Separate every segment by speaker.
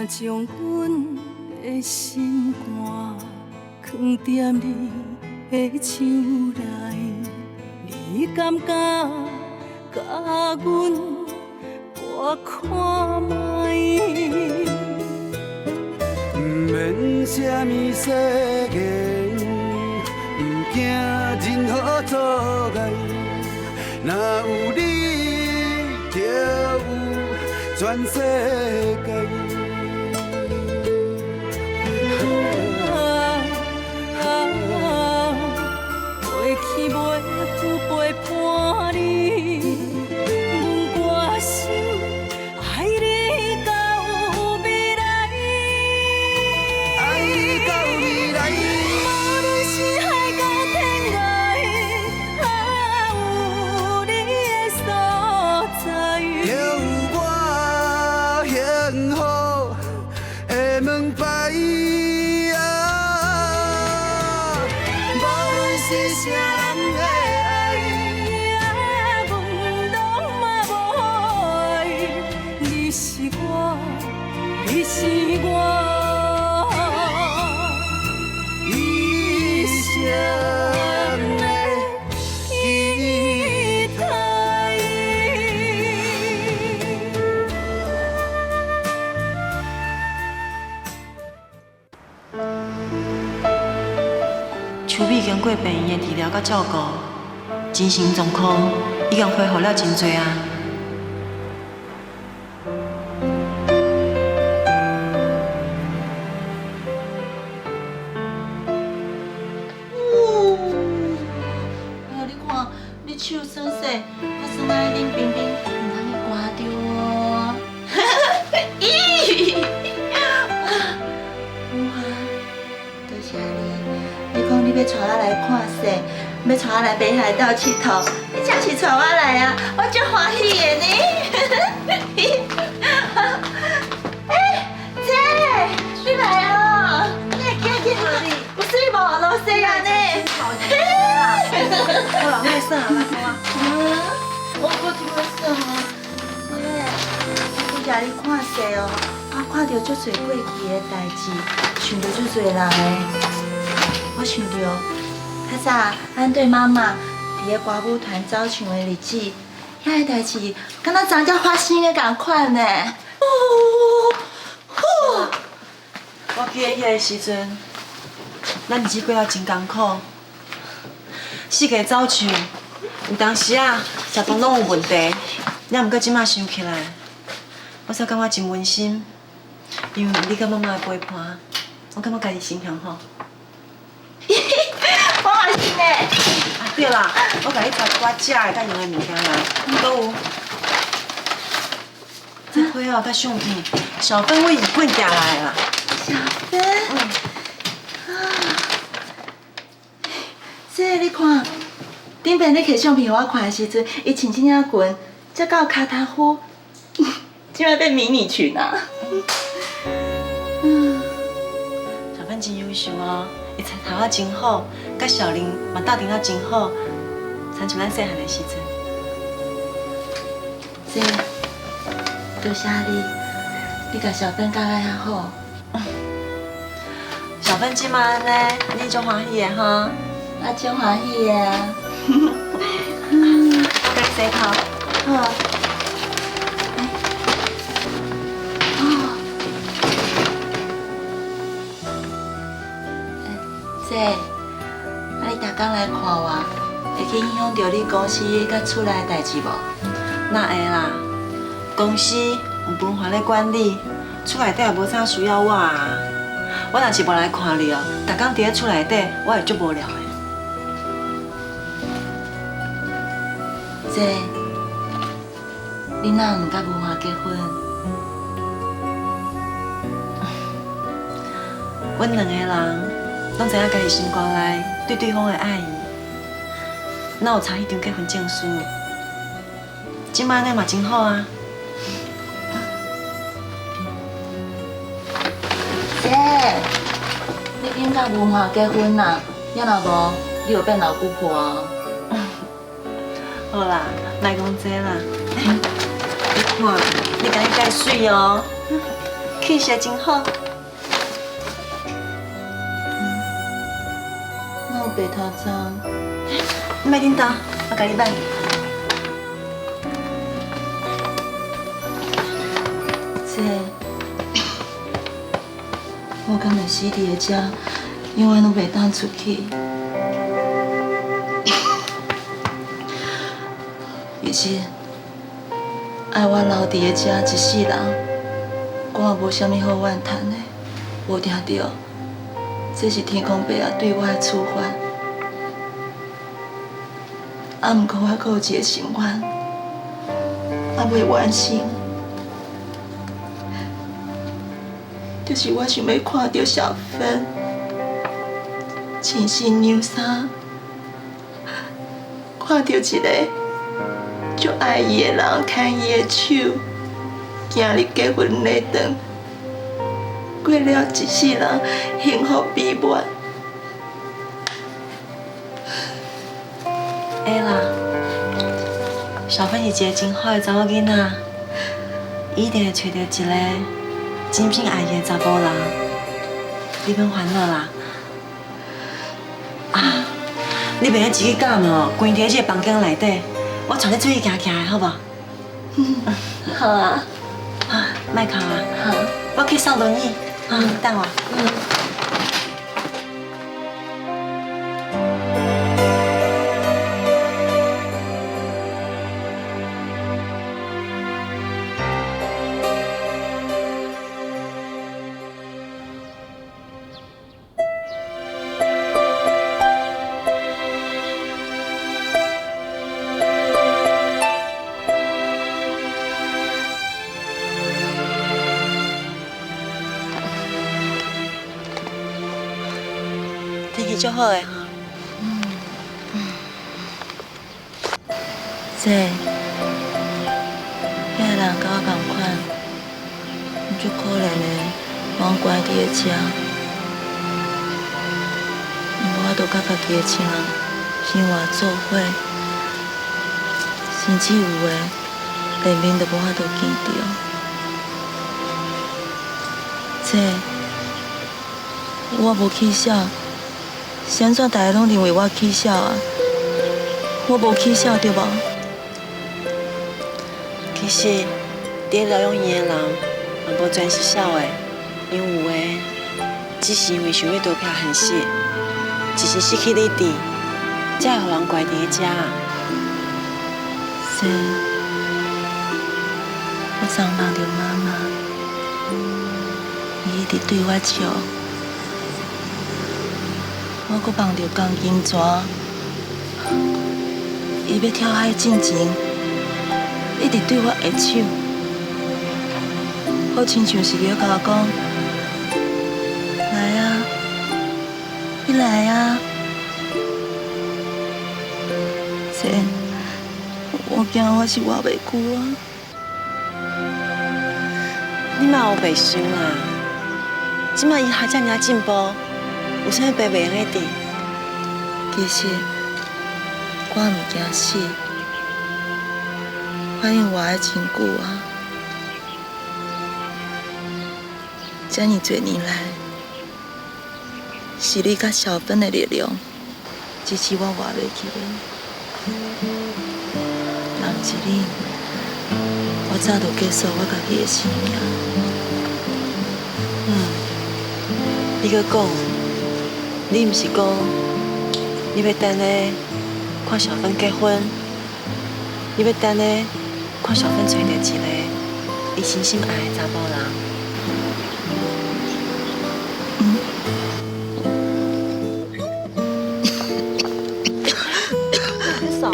Speaker 1: 將阮的心肝囥踮你的手內，你敢敢共阮搏看覓？
Speaker 2: 毋免啥物誓言，毋驚任何阻礙。若有你，就有全世界。
Speaker 1: 啊，过去袂赴陪伴你，阮歌声愛你到未來。
Speaker 2: 愛你到未來。
Speaker 1: 無論是海角天涯，啊，有你的所在，
Speaker 2: 就有我幸福的門牌。啊，無論是啥人的愛，
Speaker 1: 啊，阮攏嘛無愛。你是我，你是我
Speaker 2: 一生的期待。
Speaker 3: 秋美經過病院的治療佮照顧，精神狀況已經恢復了真濟啊。
Speaker 4: 哎呀，你看，你手酸勢，我酸愛冷冰冰，毋通去寒著哦。咦，有啊，多謝你。你講你欲帶我來看雪，欲帶我來北海道𨑨迌，你真是帶我來啊，我足歡喜的呢。欸，姐，你來哦，你會行行，有水無？落雪啊呢？
Speaker 3: 好啦，莫耍啊，來看。
Speaker 4: 啊，我閣這欲耍哦。姐，我拄才咧看雪哦，我看著足濟過去的代誌，想著足濟人的。我想著，較早咱對媽媽佇咧歌舞團走唱的日子，遐個代誌，敢若昨才發生的仝款呢。哦，
Speaker 3: 我記得彼个時陣，咱日子過得真艱苦，四界走唱，有當時啊，食飯攏有問題。也毋過這馬想起來，我煞感覺真溫馨，因為有你佮媽媽的陪伴，我感覺家己真幸福。
Speaker 4: 我嘛是呢。
Speaker 3: 啊對啦，我共你帶一寡食的佮用的物件來，閣有這批哦，佮相片，小芬佇日本寄來的啦。
Speaker 4: 小芬，啊，這你看，頂擺你摕相片予我看的時陣，伊穿這領裙，才到跤頭膚，這擺變迷你裙啊。嗯，
Speaker 3: 小芬真優秀哦，伊𨑨迌仔真好，佮小玲嘛鬥陣仔真好，親像咱細漢的時陣。
Speaker 4: 姐，多謝你，你共小芬教甲遐好。
Speaker 3: 小芬這馬按呢，你足歡喜的吼？
Speaker 4: 我足歡喜的啊！
Speaker 3: 我共你洗頭。
Speaker 4: 好。哦。姐，啊你逐工來看我，會去影響著你公司佮厝內的代誌無？
Speaker 3: 哪會啦？公司有文華咧管理，厝內底也無啥需要我啊。我若是無來看你哦，逐工佇咧厝內底，我會足無聊的。
Speaker 4: 姐，你哪有毋佮文華結婚？
Speaker 3: 阮兩個人攏知影家己心肝內對對方的愛意，哪有差彼張結婚證書？這馬按呢嘛真好啊。
Speaker 4: 姐，你緊佮文華結婚啦，也若無，你就變老姑婆啊。
Speaker 3: 好啦，莫講這啦。你看，你共你蓋媠哦。氣色真好。
Speaker 4: 哪有白頭鬃？
Speaker 3: 你莫緊張，我共你挽。
Speaker 4: 這，我敢會死佇咧遮，永遠攏袂當出去。其實，愛我留佇咧遮一世人，我也無啥物好怨嘆的。無定著，這是天公伯仔對我的處罰。啊，毋過我閣有一個心願，猶未完成，就是我想欲看著小芬穿新娘衫，看著一個足愛伊的人牽伊的手，行入結婚禮堂，過了一世人幸福美滿。
Speaker 3: 會啦，小芬是一個真好的查某囡仔，伊一定會揣著一个真心愛伊的查埔人。你免煩惱啦。啊，你袂用自己感冒，關佇這个房間內底，我帶你出去行行的，好無？
Speaker 4: 好啊，
Speaker 3: 啊，莫哭啊！
Speaker 4: 好，
Speaker 3: 我去掃輪椅，啊，等我。
Speaker 4: 嗯。
Speaker 3: 天氣足好的吼。
Speaker 4: 這，遐个人佮我仝款，足可憐的，予阮關佇咧遮，無法度佮家己的親人生活做伙，甚至有的連面都無法度見著。這，我無起痟，是按怎大家攏認為我起痟啊？我無起痟對無？
Speaker 3: 其實，佇療養院的人嘛無全是痟的，因為有的只是因為想欲逃避現實，一時失去理智，才會予人關佇咧遮。
Speaker 4: 是，我昨夢著媽媽，伊一直對我笑。我閣夢著江金泉，伊欲跳海進前，一直對我揮手，好親像是咧共我講：來啊，你來啊！這，我驚我是活袂久啊！
Speaker 3: 你莫烏白想啦，這擺醫學遮爾進步，有啥物病袂用得治？
Speaker 4: 其實我毋驚死，反正活得真久啊。遮爾濟年來，是你佮小芬的力量支持我活落去的。若毋是你，我早就結束我家己的生命。
Speaker 3: 嗯，你閣講，你毋是講你欲等咧看小芬結婚，你欲等咧看小芬揣著一个伊真心愛的查埔人。嗯。你爽啊！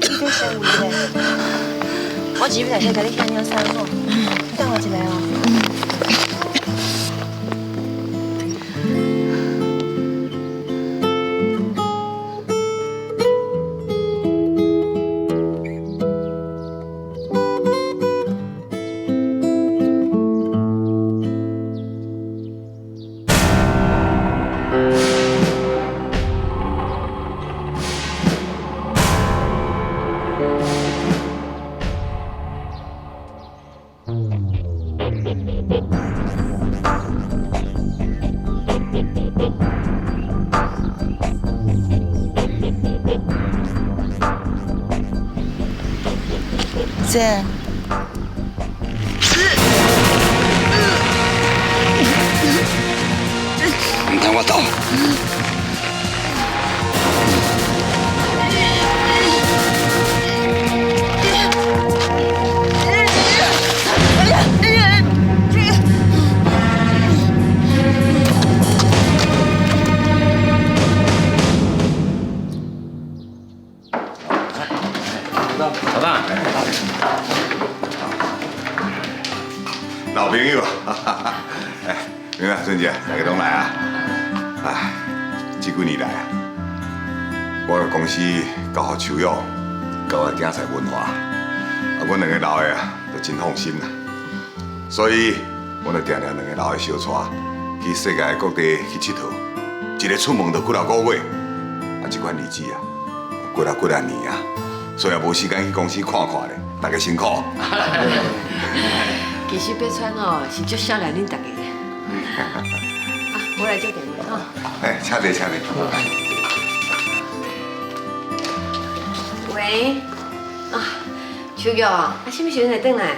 Speaker 3: 你這先有咧，我入去內底共你掀領衫好，你等我一下哦。
Speaker 4: 姐。
Speaker 2: 毋通我倒。
Speaker 5: 老大，
Speaker 6: 老朋友啊，哎，明白，孙姐，大家拢来啊！哎，这几年来啊，我的公司交予秋勇，交予囝婿文华，啊，阮两个老的啊，都真放心啦。所以，阮就定定两个老的相带去世界各地去𨑨迌，一个出门就几若个月，啊，这款日子啊，过了几若年啊，所以也无时间去公司看看咧，大家辛苦。
Speaker 7: 其实爬川吼是足少年恁大家的。啊，我来接电话吼。
Speaker 6: 哎，请坐，请坐。
Speaker 7: 喂，啊，秋玉啊，啊，什么时阵会转来？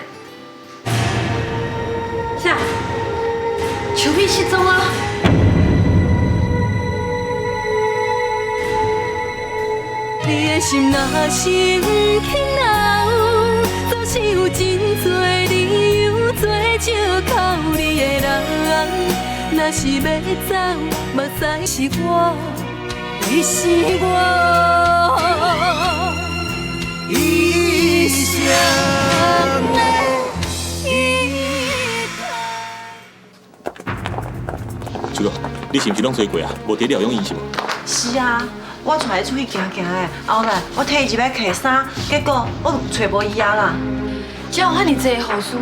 Speaker 7: 啥？秋美失踪啊？
Speaker 1: 你的心若是毋肯留，总是有真多理由做借口你的人。若是欲走，目屎是我，你是我一生的依靠。
Speaker 8: 秋玉，你是毋是拢找过啊？无伫疗养院是无？
Speaker 3: 是啊，我带伊出去行行的，后来我替伊入来摕衫，结果我就揣无伊啊啦。
Speaker 7: 遮有遐尔济护士，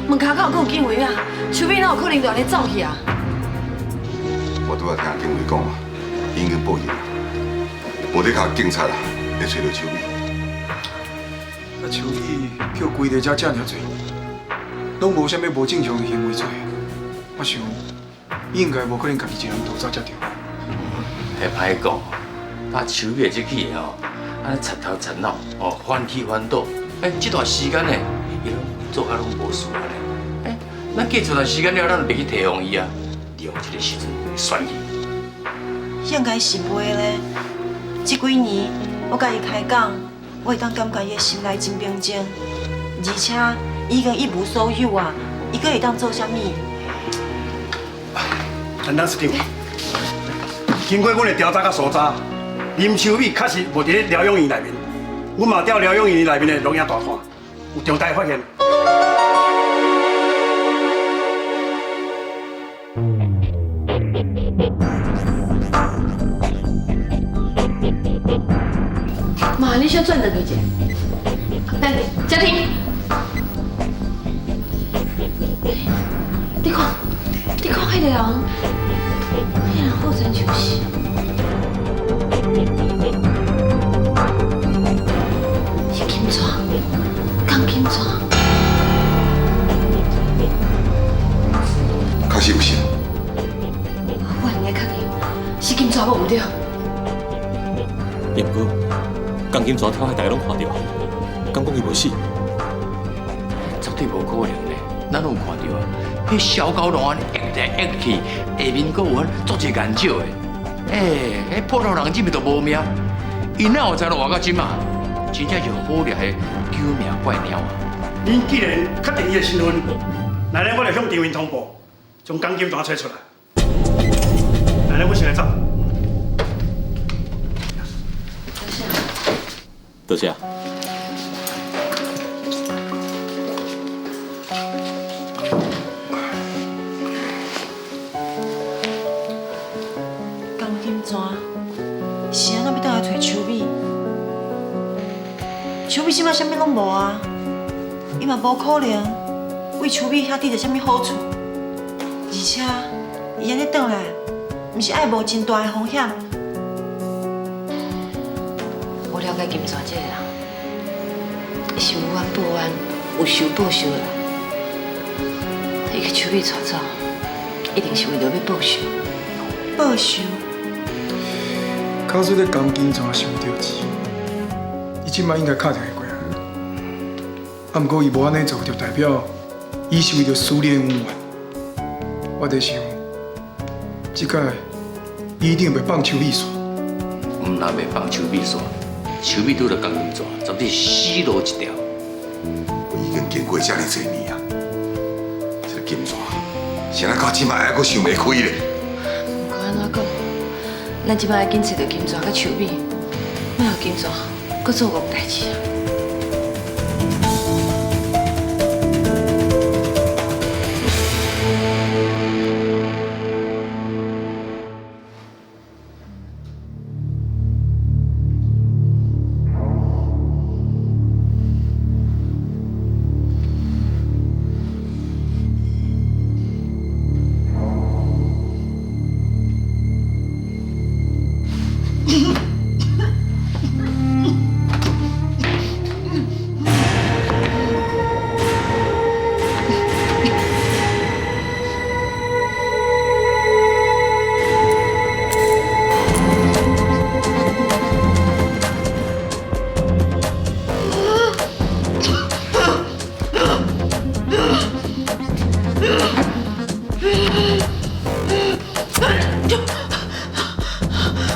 Speaker 7: 门跤口阁有警卫啊，秋美哪有可能就按呢走去啊？
Speaker 6: 我拄仔听警卫讲啊，已经报警啊，无得靠警察啊，会揣到秋美。
Speaker 9: 啊，秋美叫关伫遮遮尔济，拢无啥物无正常的行为做，我想应该无可能家己一个人逃走才对。
Speaker 5: 会歹讲，把秋美这去的吼，按呢贼头贼脑，哦，翻起翻倒，哎，这段时间呢，伊拢做甲拢无事啊咧。哎，咱过一段时间了，咱就袂去提防伊啊，利用这个时阵选伊。
Speaker 3: 应该是袂咧。这几年我佮伊开讲，我会当感觉伊的心内真平静，而且伊已经一无所有啊，伊阁会当做啥物？
Speaker 10: 陈董事长，经过阮的调查佮搜查，林秋美确实无伫咧疗养院内面，阮嘛调疗养院内面的录影大看，有重大发现。
Speaker 7: 妈，你先转转去一下。等下，家庭，你看，你看，彼个人，彼个人好亲像是。是金泉，江金泉。
Speaker 6: 确实有是。
Speaker 7: 我会用确定，是金泉无毋对。
Speaker 8: 也毋过，江金泉跳海，大家拢看著啊，敢讲伊无死？
Speaker 5: 绝对无可能咧，咱拢有看著啊，彼小狗拢按呢压来压去，下面阁有足济颜石的。哎，彼普通人这边都无命，伊哪有才能活到这马？真正是好掠的救命怪鸟啊！
Speaker 10: 恁既然确定伊的身份，那呢，我就向张云通报，将江金泉揣出来。那呢，我先来走。
Speaker 8: 多谢。
Speaker 3: 江金泉是按怎欲倒来揣秋美？秋美这摆啥物拢无啊，伊嘛无可能为秋美遐得著啥物好处，而且伊按呢转来，毋是爱冒真大的风险。
Speaker 7: 我了解金泉这个人，伊是有冤报冤，有仇报仇的人。伊去秋美带走，一定是为著欲报仇。
Speaker 3: 报仇？
Speaker 9: 假使这江金泉收著钱，伊这摆应该敲电话过来。啊，毋过伊無按呢做，就代表伊是為著私利恩怨。我佇想，這擺伊一定袂放秋美煞。
Speaker 5: 毋但袂放秋美煞，秋美拄著江金泉，絕對死路一條。
Speaker 6: 我已經經過遮爾濟年啊，這個金泉，啥人到這擺還閣想袂開咧？
Speaker 7: 毋管按怎講，咱這擺愛緊揣著金泉佮秋美，莫予金泉閣做戇代誌啊！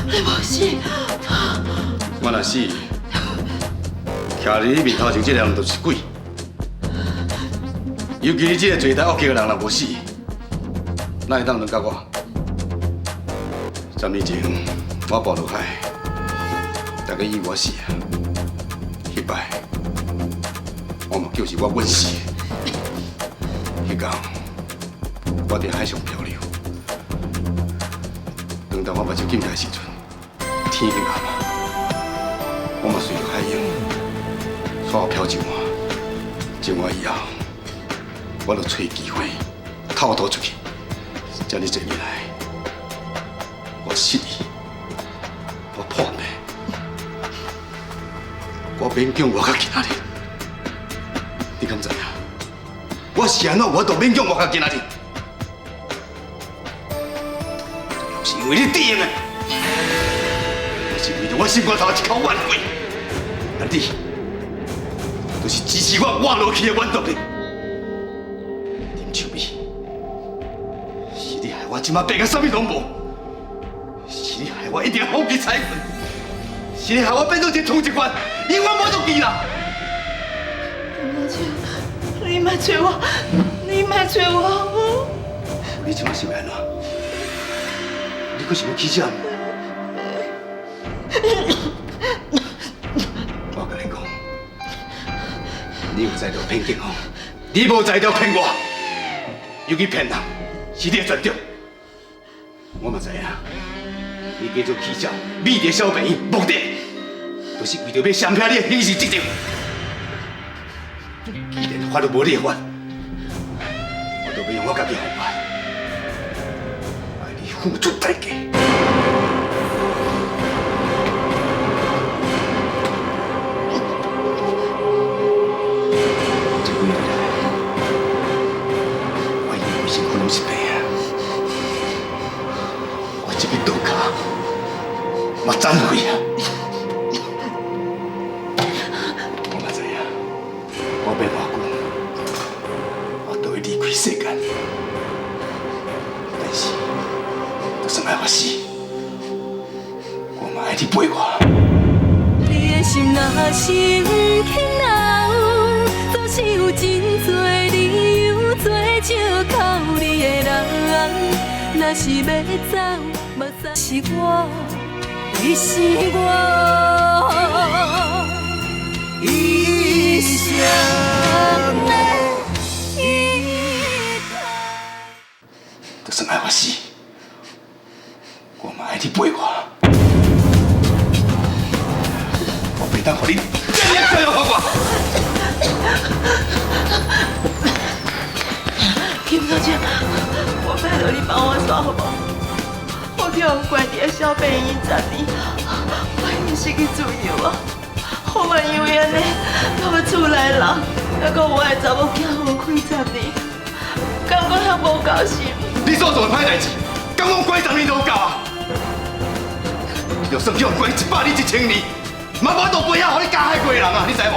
Speaker 4: 你無死？
Speaker 10: 我若死，徛佇你面頭前這个人就是鬼。尤其你這個罪大惡極的人若無死，哪會當輪到我？10年前我跋落海，大家以為我死啊。彼擺我嘛就是我穩死的。彼天我佇海上漂流，當當我目睭睁開時陣，天已經暗啊。我嘛隨著海湧，煞飄上岸。上岸以後，我就揣機會偷渡出去。這爾濟年來，我失意，我破病，我勉強活到今仔日。你敢知影？我是按怎有法度勉強活到今仔日？是因為你甜的，是為著我心肝頭一口怨氣。啊你，就是支持我活落去的原動力。林秋美，是你害我這馬變甲啥物攏無，是你害我一定放棄彩雲，是你害我變做一個通緝犯，永遠無得記啦。
Speaker 4: 林老師，你莫揣我，你莫揣我好無？
Speaker 10: 你這馬是欲按怎？你閣想欲起啥？我共你講，你有才調騙警方，你無才調騙我，尤其騙人是你的專長。我嘛知影，你假做記者，秘佇小病院，目的就是為著欲雙撇你的刑事責任。既然法律無你的法，我就欲用我家己的方法，愛你付出代價。這幾年來，我已經規身軀攏是病啊！我這支刀跤嘛殘廢啊！我嘛知影，我欲偌久，我都會離開世間。但是，就算愛我死，我嘛愛你陪我。
Speaker 1: 你的心若是毋肯留，總是有真濟理由做借口你的人。若是欲走，目屎是我，伊是我一生的依靠。
Speaker 10: 就算愛我死，我嘛愛你陪我。我袂當予你這爾這樣予我。
Speaker 4: 金小姐，我拜託你幫我煞好無？我予人關佇个小病院10年，我已經失去自由啊！我嘛因為按呢，到尾厝內人，猶閣我的查某囝分開10年，敢閣遐無夠心？
Speaker 10: 你所做的歹代誌，敢講關10年就有夠啊？你就算予人關100年、1000年，嘛無法度背遐予你加害過的人啊！你知無？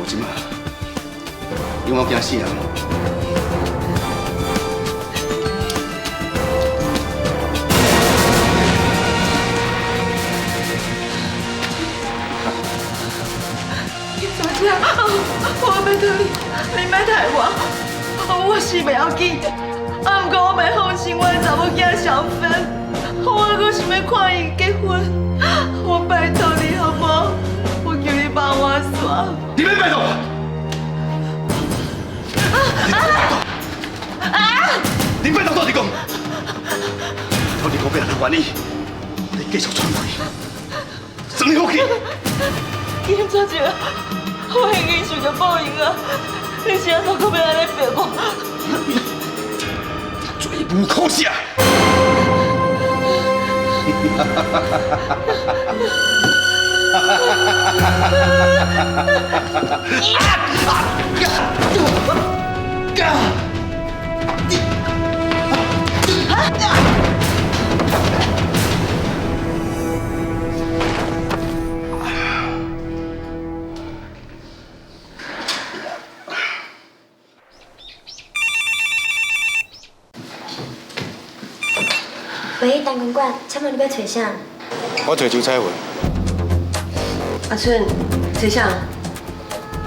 Speaker 10: 无这马，因为我惊死人。
Speaker 4: 小姐，我拜托你，你莫杀我，我死袂要紧，啊，毋过我袂放心我的查某囝小芬，我阁想欲看伊结婚，我拜托你好无？我求你放我煞。
Speaker 10: 你免拜托我。你拜托土地公，土地公欲按怎愿意，你继续喘气，算你福气。
Speaker 4: 金小姐，我已经受到报应啊！你是按怎阁欲按呢逼我？
Speaker 10: 罪无可赦。
Speaker 11: 喂，陈公馆，请问你欲揣啥？
Speaker 10: 我揣周彩云。
Speaker 7: 阿春，揣啥？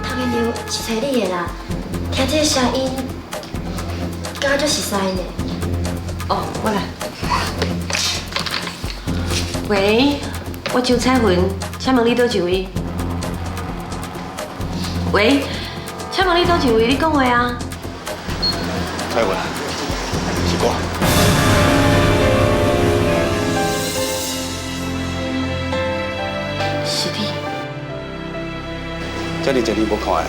Speaker 11: 头家娘是揣你的啦，听这个声音，敢若足熟悉呢。
Speaker 7: 哦，我来。喂，我周彩云，请问你佗一位？喂，请问你佗一位？你讲话啊？
Speaker 10: 彩云，是我。
Speaker 7: 是你。
Speaker 10: 这尔济年无看啊，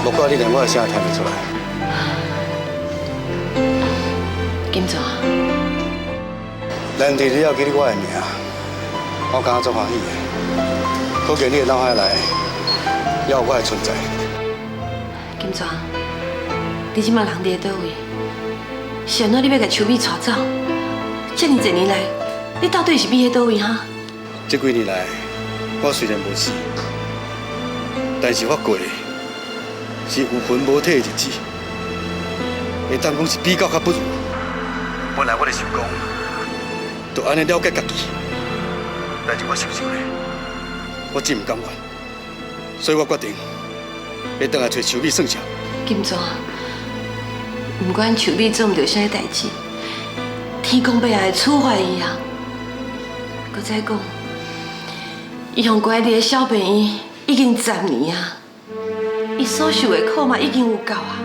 Speaker 10: 无怪你连我的声也听袂出来。
Speaker 7: 金泉，
Speaker 10: 难得你还记得我的名，我感觉足欢喜的。可见你的脑海内还有我的存在。
Speaker 7: 金泉，你这马人伫佗位？是按怎你欲共秋美带走？这尔济年来，你到底是覕佇佗位哈？
Speaker 10: 这几年来，我虽然无死，但是我过的是有魂无体的日子，会当讲是比狗较不如。本来我咧想讲，就按呢了结家己，但是我想想咧，我真毋甘愿，所以我决定欲转来揣秋美算账。
Speaker 7: 金泉，不管秋美做毋著啥代志，天公伯也会处罚伊啊。阁再讲，伊予关伫个小病院已经10年啊，伊所受的苦嘛已经有够啊，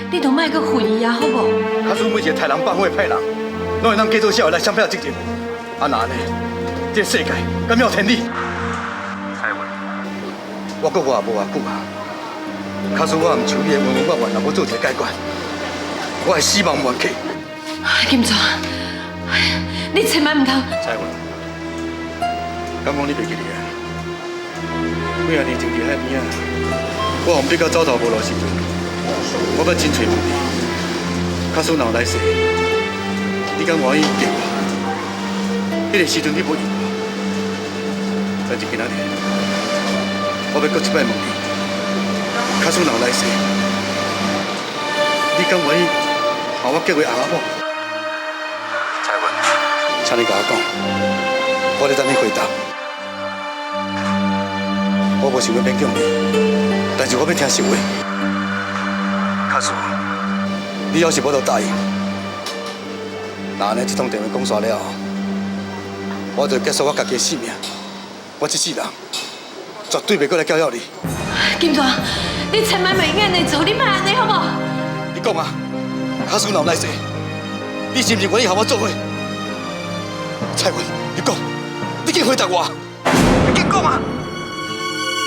Speaker 7: 你就莫阁恨伊啊，好无？
Speaker 10: 假使每一个杀人放火的歹人，拢会当假做社会来双票责任，啊那按呢，这个世界敢有天理？彩云，我阁活无偌久啊，假使我毋像你的恩恩怨怨，若无做一个解决，我会死亡无期。
Speaker 7: 金泉，你千万毋通！
Speaker 10: 彩云，敢讲你袂记得啊？几仔年前伫海边仔，我予逼到走投无路时阵，我阁真揣问你，假使若有来世，你敢愿意嫁我？彼个时阵你无应我，但是今仔日，我欲阁一摆问你，假使若有来世，你敢愿意予我结为翁仔某？彩云，请你共我讲，我咧等你回答。我无想欲勉强你，但是我欲听实话。假使你犹是无法度答应，那按呢这通电话讲煞了后，我就结束我家己的性命。我这世人绝对袂阁来搅扰你。
Speaker 7: 金泉，你千万袂用按呢做，你莫按呢好无？
Speaker 10: 你讲啊，假使若有来世，你是毋是愿意予我做伙？彩云，你讲，你紧回答我，你紧讲啊！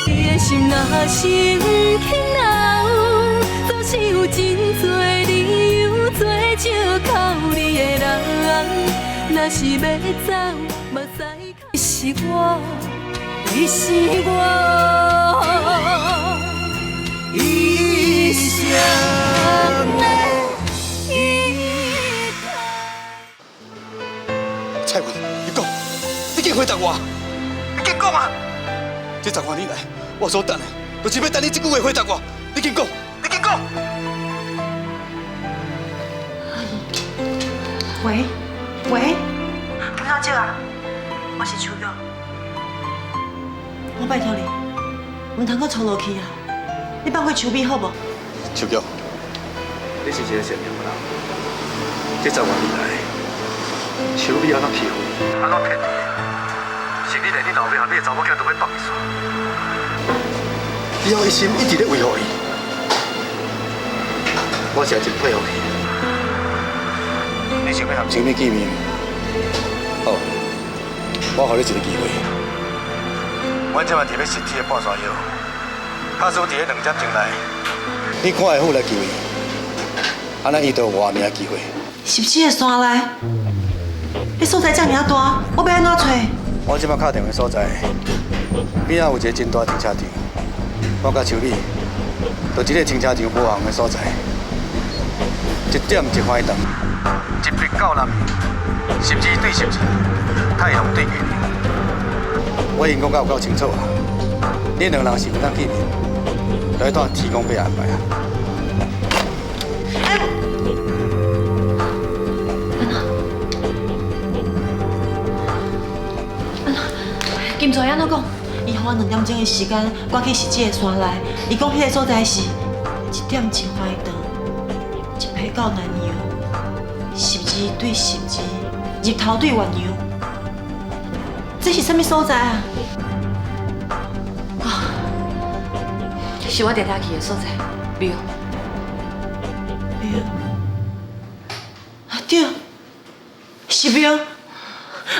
Speaker 1: 你的心若是毋肯留，总是有真济理由做借口你的人。若是欲走，嘛使是我，你是我一生的依靠。
Speaker 10: 彩云，你讲，你紧回答我，你紧讲啊！这10外年来，我所等的，就是欲等你這句話回答我。你緊講，你緊講。
Speaker 3: 喂喂，金小姐啊，我是秋玉，我拜託你，毋通閣衝落去啊！你放過秋美好無？
Speaker 10: 秋玉，你是一個善良的人，這10外年來，秋美按怎欺負你，按怎騙你，甚至連你老爸和你的查某囝都欲放伊煞。你用一心一直咧維護伊，我是真佩服你。你想欲和秋美見面？好，我予你一個機會。阮這擺佇咧實體的半山腰，假使佇咧2點鐘內，你看會好來救伊，按呢伊就有活命的機會。
Speaker 3: 是不是山內？彼所在遮爾大，我欲按怎揣？
Speaker 10: 我這擺敲電話所在，邊仔有一個真大停車場，我佮秋美，就這个停車場無仝的所在，1點1分鐘，一北到南，十字對十字，太陽對月亮。我已經講甲有夠清楚啊！恁兩人是毋通見面，就愛蹛天公伯安排啊！
Speaker 7: 金泉按怎講？
Speaker 3: 伊予我2點鐘的時間，我去實際的山內。伊講彼个所在是1點1分鐘，一批到南洋，十字對十字，日頭對月娘。這是啥物所在啊？
Speaker 7: 哦，是我定定去的所在，廟。
Speaker 3: 廟。啊對，是廟。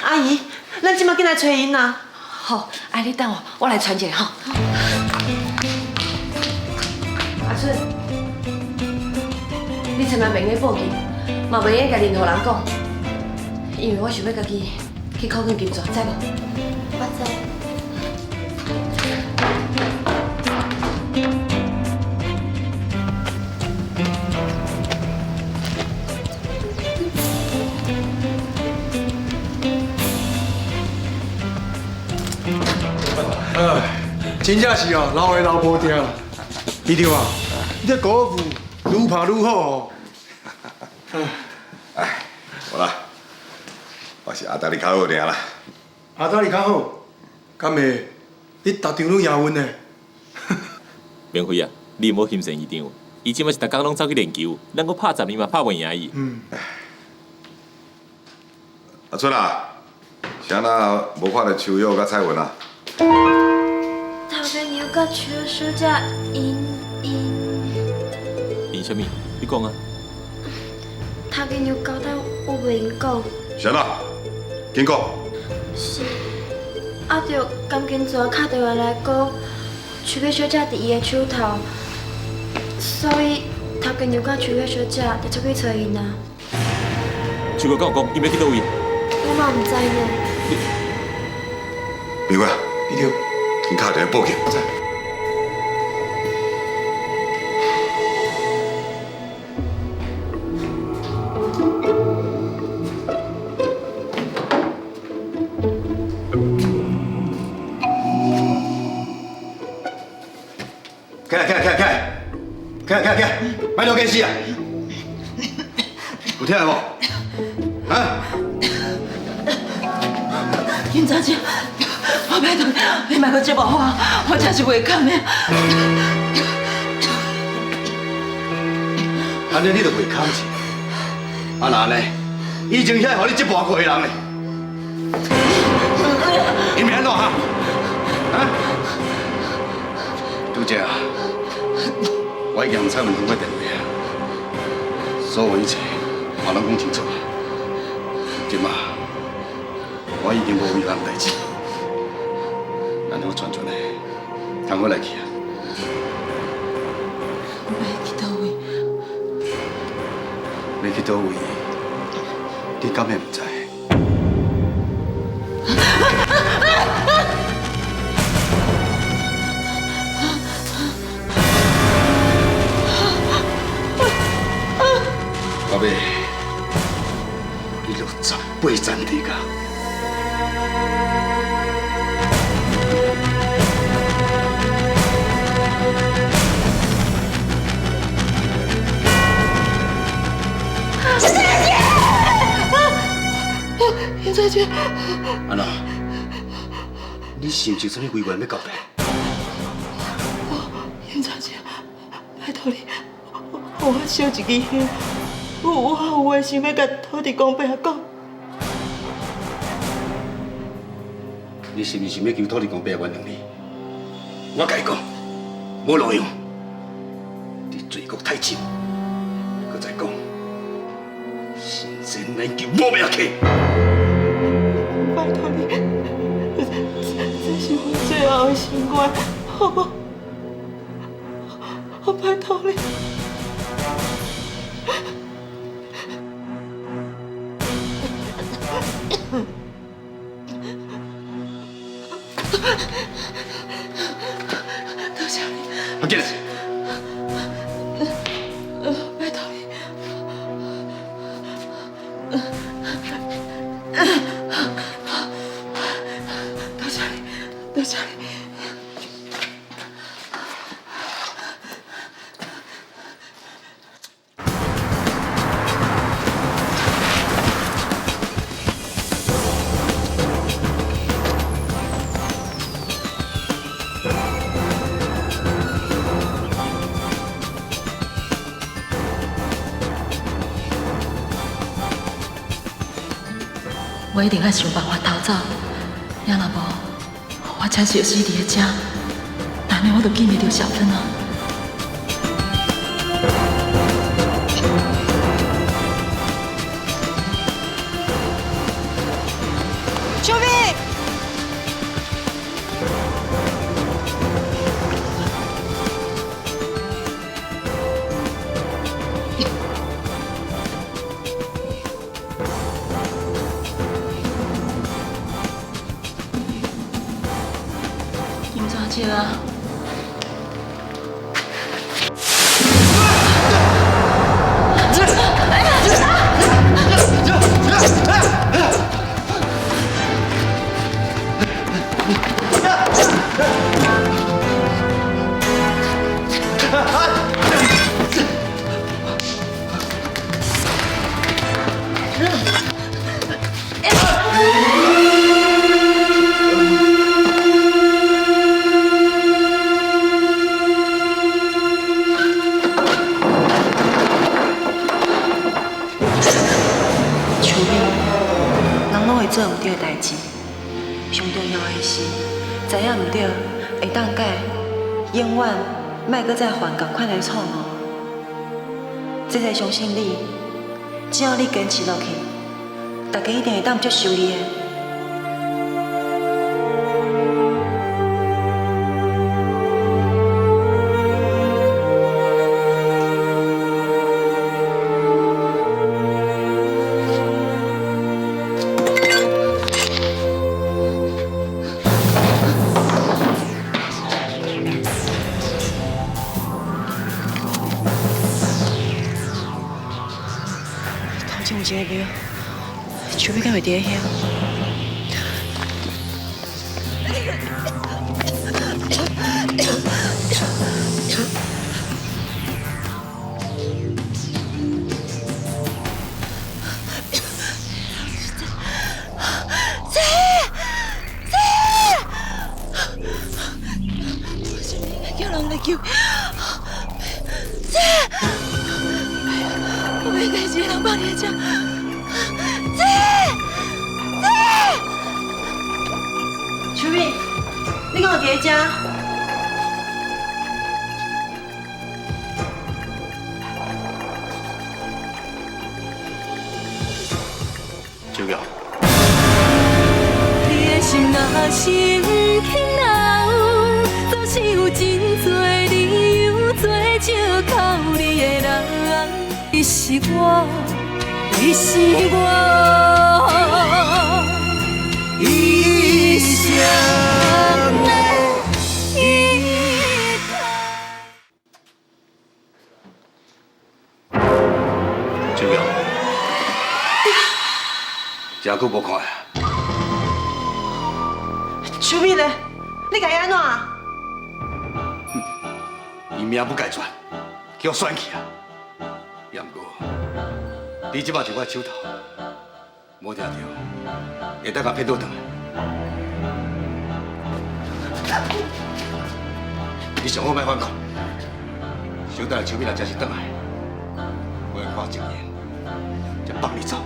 Speaker 3: 阿姨，咱這馬緊來揣𪜶啦。
Speaker 7: 好，啊你等我，我來傳一下吼。阿春，你千萬袂用報警，嘛袂用共任何人講，因為我想欲家己去靠近金泉，知無？
Speaker 11: 我知。
Speaker 9: 哎，真正是哦，老的老无定啦。院长啊，你这高尔夫愈拍愈好哦。
Speaker 6: 哎，无啦，我是阿达你较好尔啦。
Speaker 9: 阿达你较好，敢会？你逐场拢赢阮呢？
Speaker 8: 明辉啊，你毋好轻信院长，伊这摆是逐工拢走去练球，咱阁拍10年嘛拍袂赢伊。
Speaker 9: 嗯。
Speaker 6: 阿春啊，是按怎无看著秋玉佮彩云啊？
Speaker 11: 头家娘佮秋小姐𪜶𪜶。
Speaker 8: 𪜶啥物？你讲啊。
Speaker 11: 头家娘交代我袂用讲。
Speaker 6: 是按怎？紧讲。
Speaker 11: 是，阿著甘金泉敲电话来讲，秋美小姐伫伊的手头，所以头家娘佮秋美小姐就出去揣𪜶啊。
Speaker 8: 秋哥敢有讲，伊欲去佗位？
Speaker 11: 我嘛毋知呢。
Speaker 6: 明辉，
Speaker 9: 院长，
Speaker 6: 紧敲电话报警。
Speaker 10: 起來起來起來起來，起來起來起來，莫亂計死啊！有聽無？啊？
Speaker 3: 警察姐，我拜託你，莫閣折磨我，我真是袂堪的。
Speaker 10: 按呢你就袂堪是？啊那按呢，以前遐予你折磨過的人呢？𪜶欲按怎哈？啊？拄才啊，我已經和彩雲通過電話啊，所有一切我攏講清楚。這馬我已經無遺憾代誌，咱好全全的通好來去啊。
Speaker 3: 欲去佗位？
Speaker 10: 欲去佗位？你敢會毋知？到尾，你落18層地獄。
Speaker 4: 严小姐。
Speaker 10: 安怎？你是毋是有啥物遗愿欲交代？
Speaker 4: 严小姐，拜托你，予我烧一支香，我有话想欲共土地公伯讲。
Speaker 10: 你是毋是想欲求土地公伯原谅你？我共你讲，无路用，你罪过太重。阁再讲，神仙难求无命客。
Speaker 4: 拜托你，这是我最后的心愿，好无？我拜托你。多谢你。
Speaker 10: 阿进来。
Speaker 4: 拜托你。多谢你，多谢你。
Speaker 7: 我一定爱想办法逃走，也若无，我真是会死伫咧遮，但呢我就见袂著小芬啊。
Speaker 3: 秋美，
Speaker 7: 金纸石啊！
Speaker 3: 秋美，人拢会做毋对的代志，上重要的是知影毋对，会当改，永远莫阁再犯仝款的错误。这才相信你，只要你坚持落去，大家一定会当接受你的。头前有一个庙，秋美敢会伫咧遐？
Speaker 4: 姐，姐，我是毋是应该叫人来救？姐，我袂该一个人放伫遮。姐，姐，
Speaker 3: 秋美，你敢有伫咧遮？
Speaker 10: 秋娇，
Speaker 1: 你的心若是毋肯留，总是有真多理由做借口你的人。你是我，你是我，
Speaker 2: 一生的依靠。
Speaker 10: 秋娇，真久无看啊！
Speaker 3: 秋美咧，你共伊按怎？
Speaker 10: 伊命不该绝，去予选去啊！也毋过，你这摆伫我手头，无听著。会当共骗倒转来。你上好莫反抗，小等下秋美若真是转来，我会看情形，才放你走。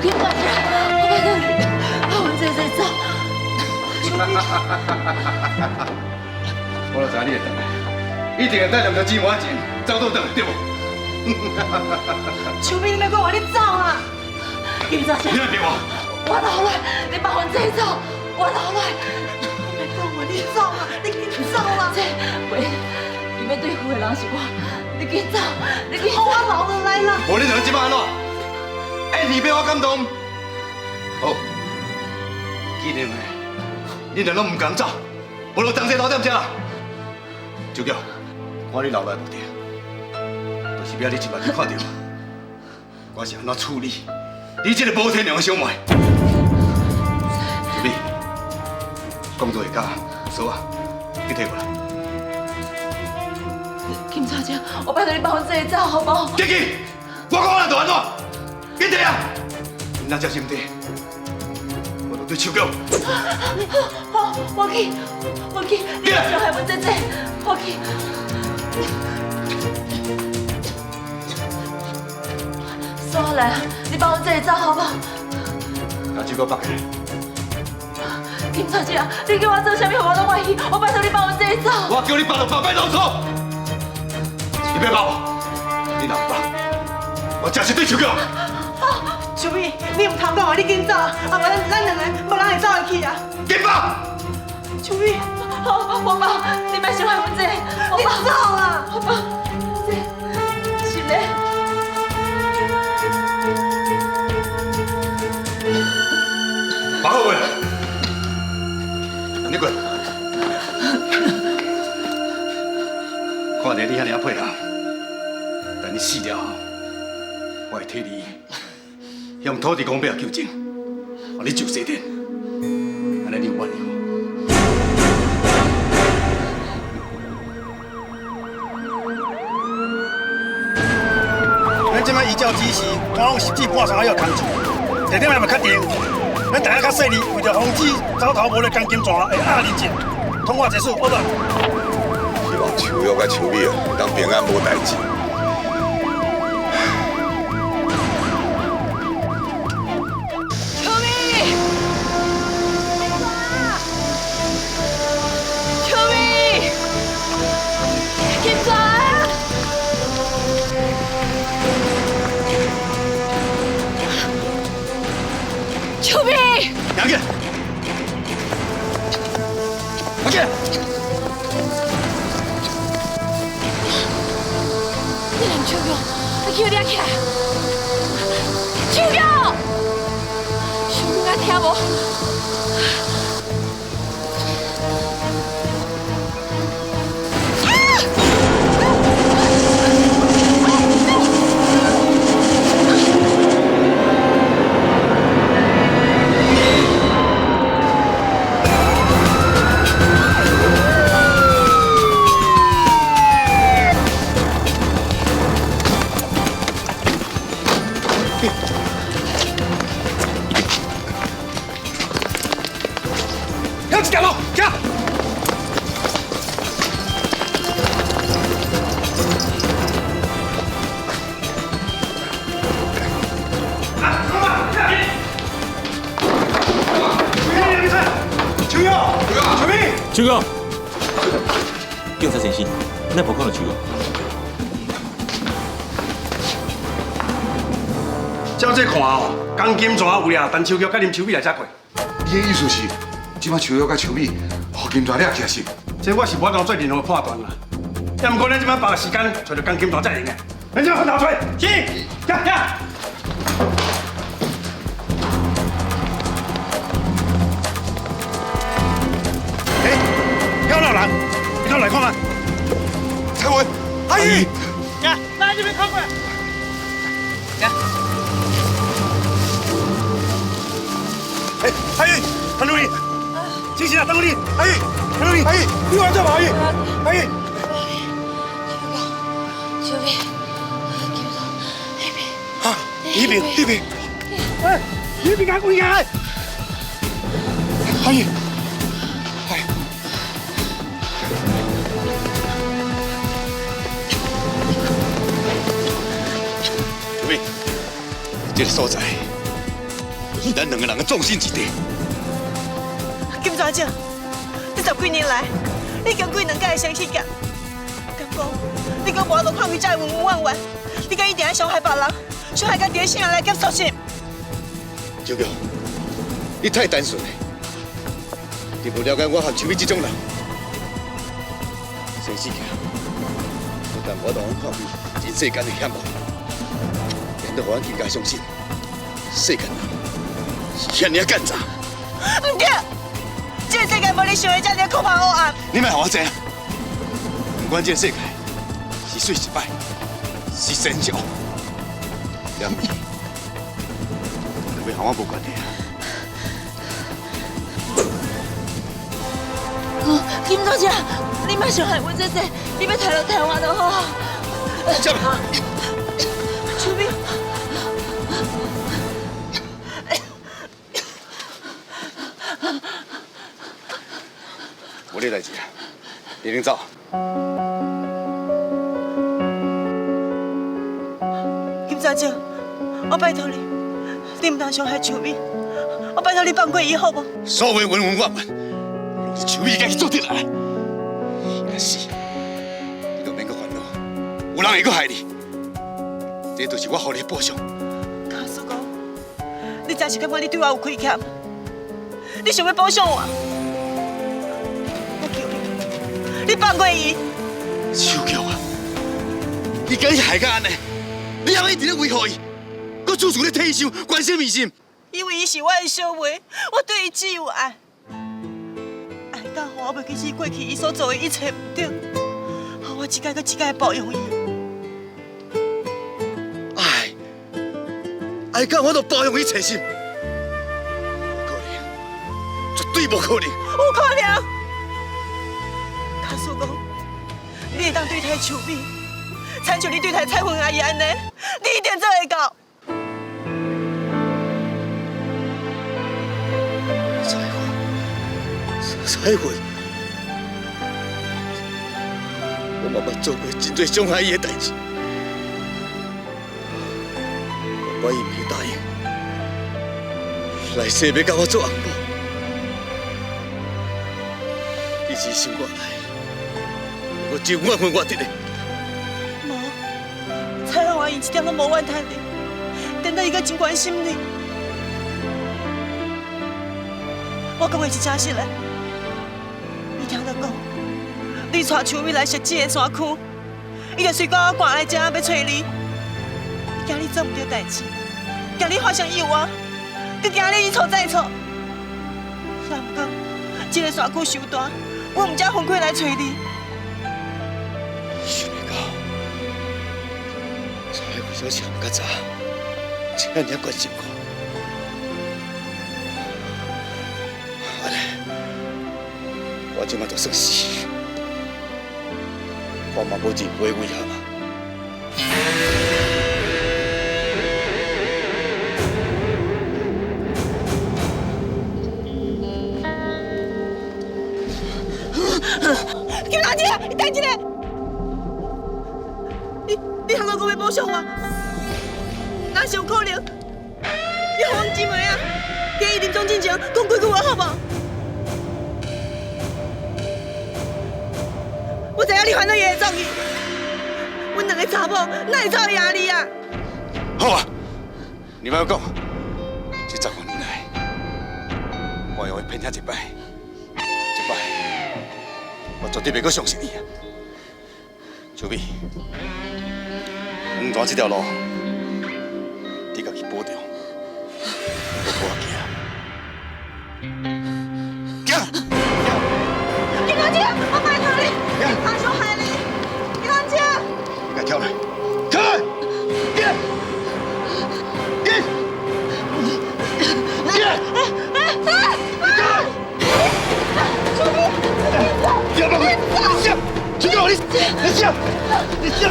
Speaker 7: 金大姐，我拜托你，放阮姐姐走。
Speaker 10: 我就知你会转来，一定会等两条姊妹钱走倒转来，对无？
Speaker 3: 秋美，你莫讲话，你走啊！
Speaker 4: 金大姐，
Speaker 10: 你来骗我！
Speaker 7: 我留来，你放阮姐走，我留来。
Speaker 3: 莫讲话，你走啊！你紧走啊！
Speaker 7: 这，喂，伊欲对付的人是我，你紧走，你紧走。
Speaker 3: 我留落来啦！
Speaker 10: 无你两个这摆按怎？演戏欲我感动？好，既然你两拢毋甘走，无就东西留踮遮。秋菊，看你留来目的，就是欲你亲目去看著，我是按怎处理你这个无天良的小妹。秋美，讲做会到，锁啊，去提过来。
Speaker 7: 金小姐，我拜托你放阮姐走，好无？
Speaker 10: 进去，我讲按怎就按怎，紧提啊！你若真是毋提，我就对秋菊。
Speaker 7: 好，我去，我去，你莫伤害阮姐姐，我去。锁来，你放阮姐姐走好无？
Speaker 10: 把手阁绑起来。
Speaker 7: 金小姐，你叫我做啥物，我拢愿意。我拜托你放阮姐姐走。
Speaker 10: 我叫你绑就绑，别啰嗦。你别绑我，你若毋绑，我真是对手脚。
Speaker 3: 秋美，你毋通讲啊！你紧走，啊无咱两个无人会走会去啊！
Speaker 10: 紧绑！
Speaker 3: 秋美，
Speaker 7: 好，我绑，你莫伤害阮姐，我
Speaker 3: 你走啦！
Speaker 7: 我绑，这是咧。
Speaker 10: 绑好未？你滚！看在你遐尔配合，等你死了后，我会替你向土地公伯求情，予你上西天，按呢你有满意无？
Speaker 12: 咱这摆依照指示，赶往10至半钟仔要空厝，地点还未确定。咱大家较细腻，为著防止走投无路的江金泉会压人质。通话结束，over。
Speaker 6: 希望秋玉佮秋美啊，当平安无代志。
Speaker 7: 秋美，秋美，金泉。秋美，
Speaker 10: 杨姐，杨姐，
Speaker 7: 你林秋菊，你去掠起来！秋菊，秋菊，敢听无？
Speaker 12: 向一条路，行。秋玉，秋美，
Speaker 8: 秋哥，警察先生，咱无看到秋哥。
Speaker 12: 照这看哦，江金泉有掠陈秋菊佮林秋美来遮过。
Speaker 6: 你的意思是，这摆秋玉佮秋美，予金泉掠起来是？
Speaker 12: 这我是无法度做任何判断啦。也毋过咱这摆把时间揣著江金泉才会用的。咱这分头揣，是，行行。欸，遐有人，你敢来看觅？
Speaker 6: 彩文，阿姨，
Speaker 12: 行，来这边看过来。行。欸，阿姨，陈努力，清醒啊，陈努力，阿姨，陈努力，阿姨，你来做嘛？阿姨，阿姨。
Speaker 7: 秋美，秋美，那边，
Speaker 12: 啊，那边，那边。哎，你别讲，你讲！
Speaker 9: 阿姨，哎，
Speaker 10: 秋美，这个所在是咱两个人的葬身之地。
Speaker 3: 金船长，这十几年来，你经过两届的生死劫，敢讲你阁无法度看开这恩恩怨怨，你敢一定爱伤害别人，伤害到伫生命内结束是？
Speaker 10: 秋菊，你太单纯了，你无了解我和秋美这种人。生死劫，不但无让阮看开人世间的险恶，连都予阮更加相信世间人是遐尔奸诈。
Speaker 3: 毋对，这个世界无你想的这尔可怕黑暗。
Speaker 10: 你莫予我知影，不管这个世界是水是歹，是善是恶，两面都要和我无关系啊！
Speaker 4: 金小姐，你莫伤害阮姐姐，你欲抬落台湾就好。
Speaker 3: 秋美，
Speaker 10: 无你代志啊，你恁走。
Speaker 3: 金小姐，我拜托你，你毋通伤害秋美，我拜托你放过伊好无？
Speaker 10: 所有恩恩怨怨，拢是秋美家己做得来。伊若死，你就免阁烦恼，有人会阁害你。这就是我予你的补偿。
Speaker 3: 假使讲，你真是感觉你对我有亏欠，你想欲补偿我？我求你，你放过伊。
Speaker 10: 秋菊啊，伊共你害到按呢，你还一直咧维护伊，阁处处咧替伊想，关心伊心。
Speaker 3: 因为伊是我的小妹，我对伊只有爱，爱到予我袂记起过去伊所做的一切毋对，予我一摆阁一摆包容伊。
Speaker 10: 爱，爱到我都包容伊齐心，无可能，绝对无可能。
Speaker 3: 有可能。假使讲，你会当对待秋美，亲像你对待彩云阿姨按呢，你一定做会到。
Speaker 10: 彩云，我嘛捌做过真济伤害伊的代志，我伊毋会答应，来世欲共我做翁某，其实心肝内，我真怨恨我弟弟。
Speaker 3: 无，彩云阿姨一点拢无怨叹你，颠倒伊阁真关心你。我讲的是真实的。伊听着讲，你带秋美来设这个山区，伊就随我赶来这欲揣你。伊惊你做毋对代志，惊你发生意外，阁惊你一错再错。也毋过，这个山区伤大，阮毋才分开来揣你。
Speaker 10: 想袂到，彩云小姐毋较早，这尔关心我。按呢，我这马就算死，我嘛无任何遗憾啊。
Speaker 3: 金大姐，你等一下，你通阁讲欲补偿我？哪是有可能？你予阮姊妹啊，伫伊临终之前讲几句话好无？我知影你烦恼伊会走去，阮两个查某哪会走会赢你啊？
Speaker 10: 好啊，你莫讲，这十外年来，我予伊骗遐济摆，这摆我绝对袂阁相信伊啊！秋美，黄泉这条路，你家己保重，我无爱行。行。
Speaker 3: 金大姐，我拜托你，你别伤害你，金大姐。
Speaker 10: 你共跳来，跳来，进，进，进，进！你下，秋菊，你下，你下吧！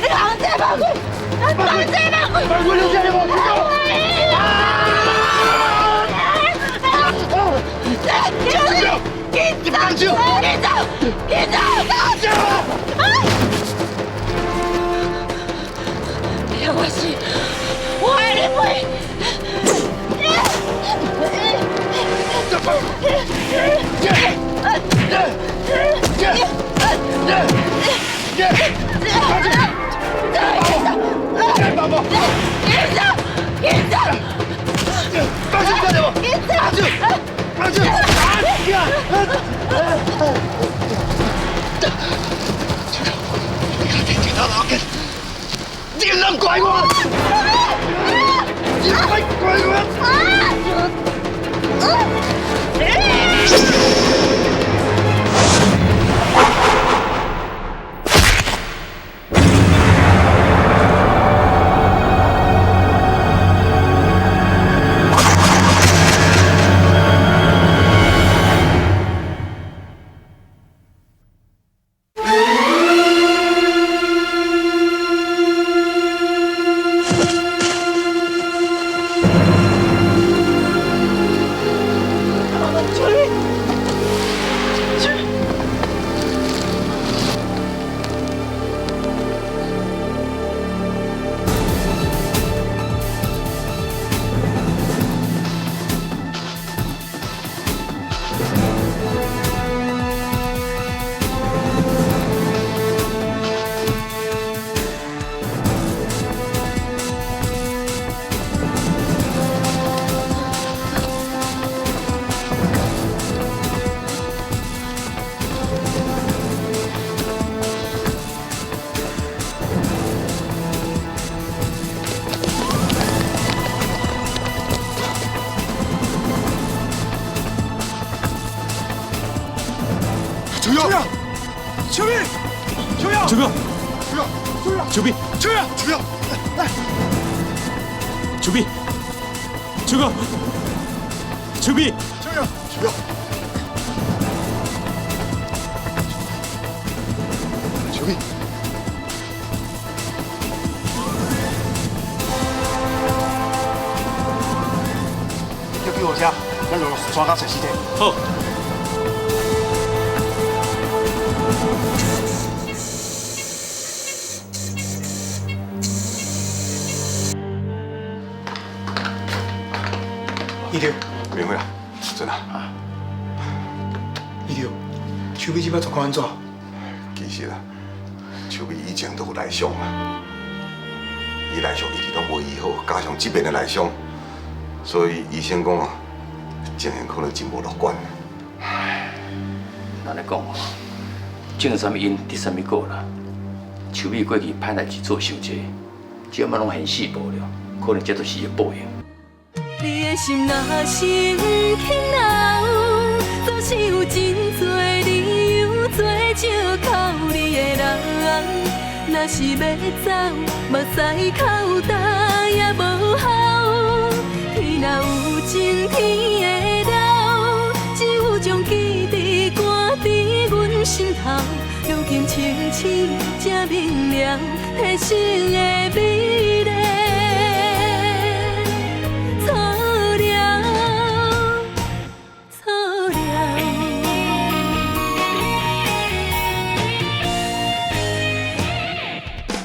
Speaker 4: 你放这放开，放这放开，
Speaker 10: 放开，你下你无秋菊。你人怪我！你怪怪我！
Speaker 9: 秋瑶，秋碧，秋瑶，
Speaker 8: 秋瑶，
Speaker 9: 秋瑶，
Speaker 8: 秋碧，
Speaker 9: 秋瑶，秋瑶，来，
Speaker 8: 秋碧，秋哥，秋碧，
Speaker 9: 秋瑶，秋瑶，秋碧。叫救护车，咱就带到找尸体。
Speaker 8: 好。
Speaker 9: 医生，
Speaker 6: 明辉啊，真啊。
Speaker 9: 医生，秋美这摆状况按怎？
Speaker 6: 其实啊，秋美以前都有内伤啊，伊内伤一直拢无医好，加上这边的内伤，所以医生讲啊，情形可能真无乐观。
Speaker 5: 咱咧讲哦，种啥物因得啥物果啦。秋美过去歹代志做伤济，这摆拢现世报了，可能这就是伊的报应。
Speaker 1: 你的心若是毋肯留，总是有真多理由做借口你的人。若是欲走，目屎哭焦也无效。天若有情天会老，只有将记忆赶伫阮心头。如今清醒才明了，彼生的美丽。错了，错了。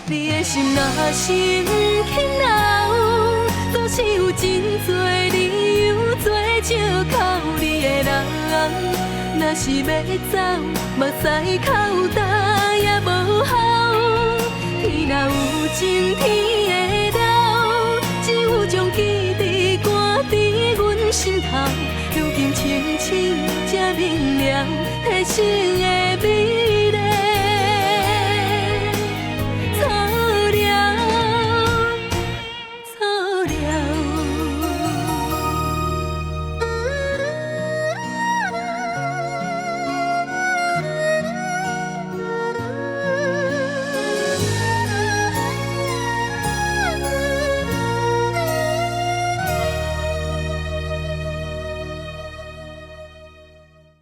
Speaker 1: 你的心若是毋肯留，总是有真多理由做借口你的人。若是欲走，目屎哭焦也无效。天若有情天会老，只有将记忆赶伫阮心头。如今清醒才明了，彼生的美。